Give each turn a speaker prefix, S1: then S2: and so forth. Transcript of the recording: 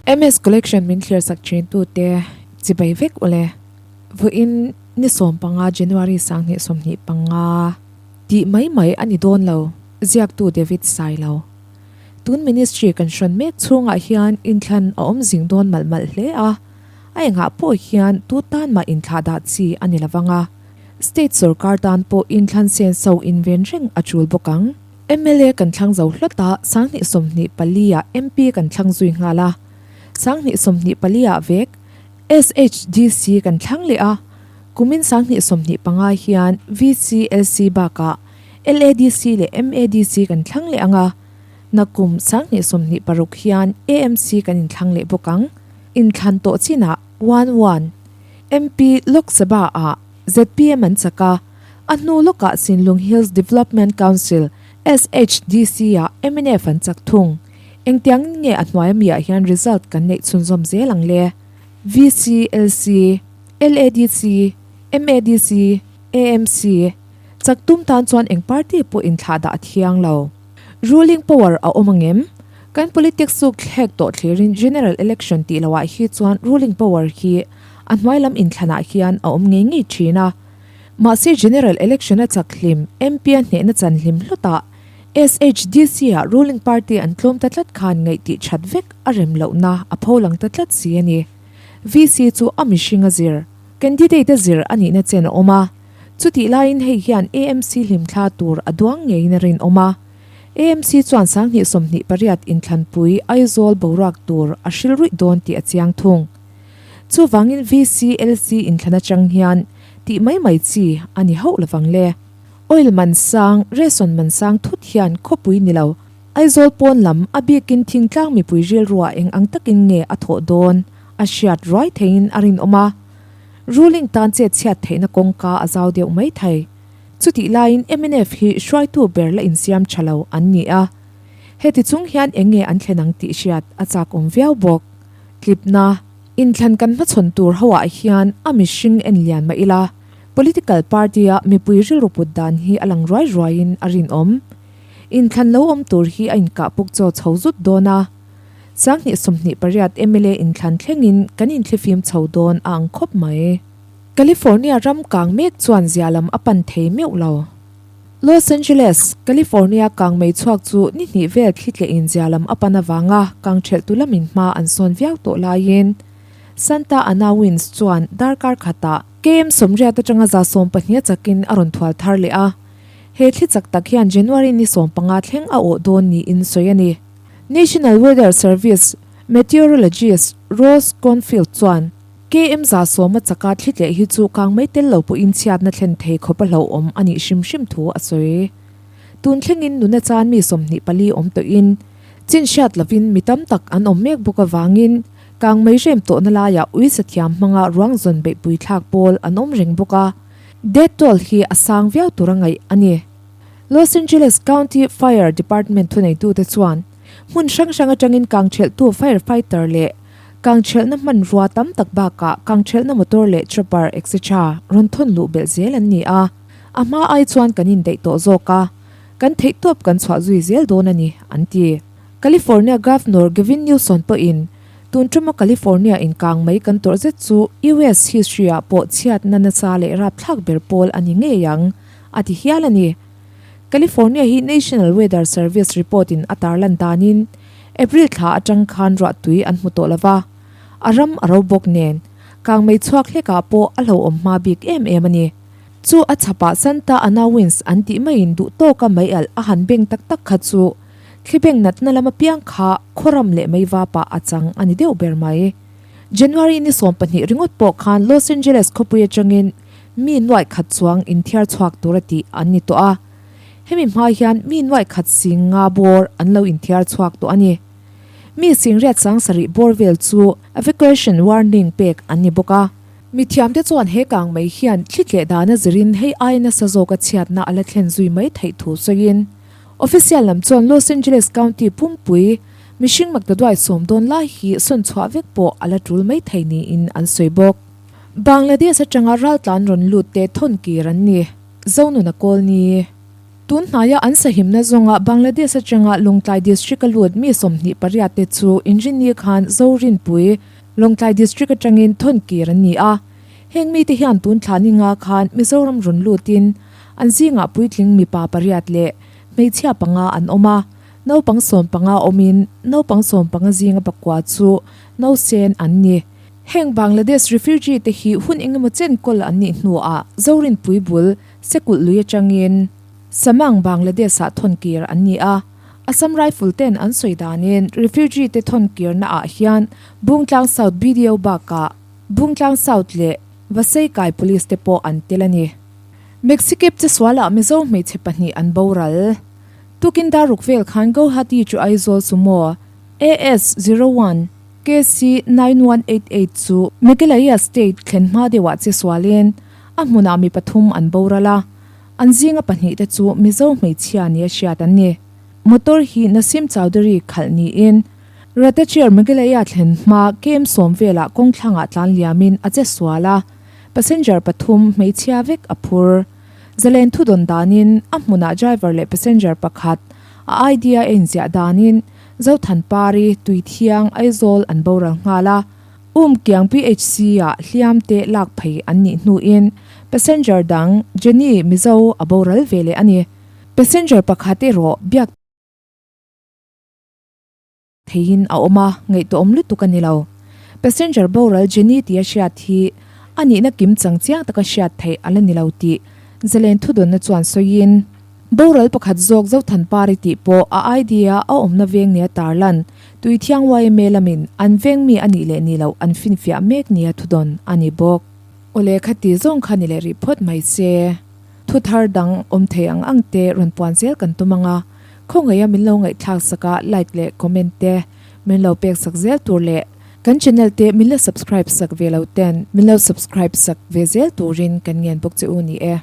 S1: MS Collection min thlir sak thin tute chibai vek ule. Vawiin ni 15 January 2025 tih mai mai a ni dawn lo, ziaktu David Sailo. Tun Ministry kan hrawn mek chhungah hian inthlan a awm zing dawn malh malh hle a, a engah pawh hian tu tan mah inthlah dah chi a ni lovang a, State sorkar tan pawh inthlan senso inven reng a tul bawk ang. Mla kan thlang zo hlawt a, 2024 ah MP kan thlang zui nghal a, 2024 ah vek SHDC kan thlang leh a, kumin 2025 hian VCLC bakah LADC leh MADC kan thlang leh ang a, nakum 2026 hian AMC kan inthlang leh bawk ang. Inthlan tawh chinah one one MP Lok Sabha ah zpm an chak a, a hnu lawkah Sinlung Hills Development Council, SHDC, ah mnf an chak thung. Engtiangin nge a hnuai amiah hian result kan neih chhunzawm zel ang le? VCLC, LADC, MADC, AMC, chak tum tan chuan eng party pawh inthlah dah a thiang lo. Ruling power a awm angem? Kan politics suk thlek tawh thlirin General Election tih loah hi chuan ruling power hi a hnuai lam inthlanah hian a awm ngei ngei thin a. Mahse General Election a chak hlim, MP a hnehna chan hlim hlutah SHDC-ah ruling party an tlawm ta tlat khan ngaih tih that vek a rem lohna a pholang ta tlat si a ni. VC chu a mihring a zir, candidate a zir a nihna chen a awm a. Chutih laiin hei hian AMC hlimthla tur a duang ngeiin a rinawm a. AMC chuan 2028 inthlanpui Aizawl boruak tur a hril ruih dawn tih a chiang thung. Chuvangin VCLC inthlan atang hian tih mai mai chi a ni hauh lovang le. Oil man sang, ration man sang thut hian khawpui ni lo, Aizawl pawn lam a bikin thingtlang mipui rilruah eng ang takin nge a thawh dawn a hriat ruai theiin a rinawm a. Ruling tan chet chhiat theihna kawngka a zau deuh mai thei. Chutih laiin mnf hi hruaitu ber la insiam tha lo an ni a. Heti chung hian eng nge an thlen ang tih hriat a chak awm viau bawk. Tlipna, inthlan kan hmachhawn tur hoah hian a mihring en lian mah ila, political party-a mipui rilru put dan hi a lang ruai ruaiin a rinawm. Inthlan lo awm tur hi a inkah puk chaw chho zut dawn a. 2028 mla inthlan thlengin kan inthlifim chho dawn a ang khawp mai. California ram kang mek chuan zia lam a pan thei meuh lo. Los Angeles, California kang mei chhuak chu ni hnih vel thli tleh in zia lam a pan avanga kang thelh tu lamin hma an sawn viau tawh laiin Santa Ana Winds chuan darkar khatah KM 80 atanga 120 a chakin a rawn thual thar leh a. He thli chak tak hian January ni 15 thleng a awh dawn niin sawi a ni. National Weather Service meteorologist Ross Cornfield chuan KM 110 a chaka thli tleh hi chu kang mai tel lo pawhin chhiatna thlen thei khawp a hlauhawm a nih hrim hrim thu a sawi. Tun thlengin nuna chan mi 24 awm tawhin chin hriat lovin mi tam tak an awm mek bawk avangin kang mai rem tawhna laiah ui sathiam hmanga ruang zawn beihpui thlak pawl an awm reng bawk a, death toll hi a sang viau tura ngaih a ni. Los Angeles County Fire Department thuneitute chuan hmun hrang hrang atangin kang thelhtu firefighter leh kang thelhna hmanrua tam tak bakah kang thelhna motor leh chopper etc. Rawn thawn luh belh zel an ni a, a hma ai chuan kan indaih tawh zawk a, kan theihtawp kan chhuah zui zel dawn a ni, an ti. California Governor Gavin Newsom pawhin tun tuma California inkang mai kan tawrh zet chu US history-ah pawh chhiatna nasa leh rapthlak ber pawl a ni ngei ang, a ti hial a ni. California hi National Weather Service report in a tarlan danin April thla atang khan ruah tui an hmu tawh lova, a ram a ro bawk nen, kangmei chhuak hlekah pawh a hlauhawm hma bik em em a ni. Chu a chhapah Santa Ana Winds an tih maiin duh tawka mei alh a han beng tak tak kha chu thli beng natna lam apiang kha khawram leh mei vapah a chang a ni deuh ber mai. January ni 12 ringawt pawh khan Los Angeles khawpui atangin Mi nuaih khat chuang inthiar chhuak tur a tih an ni tawh a, hemi hma hian mi nuaih khat sing nga bawr an lo inthiar chhuak tawh a ni. Mi sing riat sang sarih bawr vel chu evacuation warning pek an ni bawk a. Mithiamte chuan he kang mai hian thli tleh dana zirin hei ai nasa zawka chhiatna a la thlen zui mai theih thu sawiin official lam chuan Los Angeles County pumpui mihring maktaduai sawm dawn lai hi sawn chhuah vek pawh a la tul mai thei niin an sawi bawk. Bangladesh atanga raltlan rawn lut te thawn kir an ni. Zonuna Kawlni. Tun hnaia an sahimna zawnga Bangladesh atanga Lawngtlai District a lut mi 28 te chu Inrinni khan Zorinpui, Lawngtlai District atangin thawn kir an ni a. Heng mite hian tun thla ni nga khan Mizoram rawn lutin an zingah puitling mipa pariat leh hmeichhia panga an awm a. Naupang 15 awmin naupang 15 zinga pakua chu nausen an ni. Heng Bangladesh refugee te hi hun engemaw chen kawl an nih hnuah Zorinpui bul Sekulh lui atangin Samang Bangladesh ah thawn kir an ni a. Assam Rifle ten an sawi danin refugee te thawn kirna ah hian Bungtlang South BDO bakah Bungtlang South leh Vaseikai Police te pawh an tel a ni. Mexicab chesualah Mizo hmeichhe pahnih an boral. Tukin dar ruk vel khan Guwahati chu Aizawl Sumo AS 01 KC 9188 chu Meghalaya State thlen hma deuhah chesualin a hmunah mi pathum an boral a, an zinga pahnihte chu Mizo hmeichhia nia hriat an ni. Motor hi Nasim Chowdhury khalh niin Ratachir Meghalaya thlen hma kem sawm velah kawngthlangah tlan liamin a chesual a, passenger pathum hmeichhia vek a phur. Zalen thu dawn danin a hmunah driver leh passenger pakhat a ID a inziah danin Zothanpari, Tuithiang, Aizawl an boral nghal a. Umkiang PHC ah hliam te lak phei an nih hnuin passenger dang Jenny Mizo a boral ve leh a ni. Passenger pakhat erawh biak theihin a awm a, ngaihtuahawm lutuk a ni lo. Passenger boral Jenny tia hriat hi a nihna kim chang chiang taka hriat theih a la ni lo tih Zalen thudawnna chuan sawiin, Boral pakhat zawk Zothanpari tih pawh a ID a a awmna veng nia tarlan Tuithiang yma lamin an veng mi a nih leh nih loh an finfiah mek nia thudawn a ni bawk. Awle khati zawng kha ni leh rih phawt mai se. Thu thar dang awm thei ang ang te rawn puan zel kan tum ang a, khawngaih a min lo ngaihthlak sak a like leh comment te min lo pek sak zel tur leh kan channel te min la subscribe sak ve lo ten min lo subscribe sak ve zel turin kan ngen bawk che u ni e.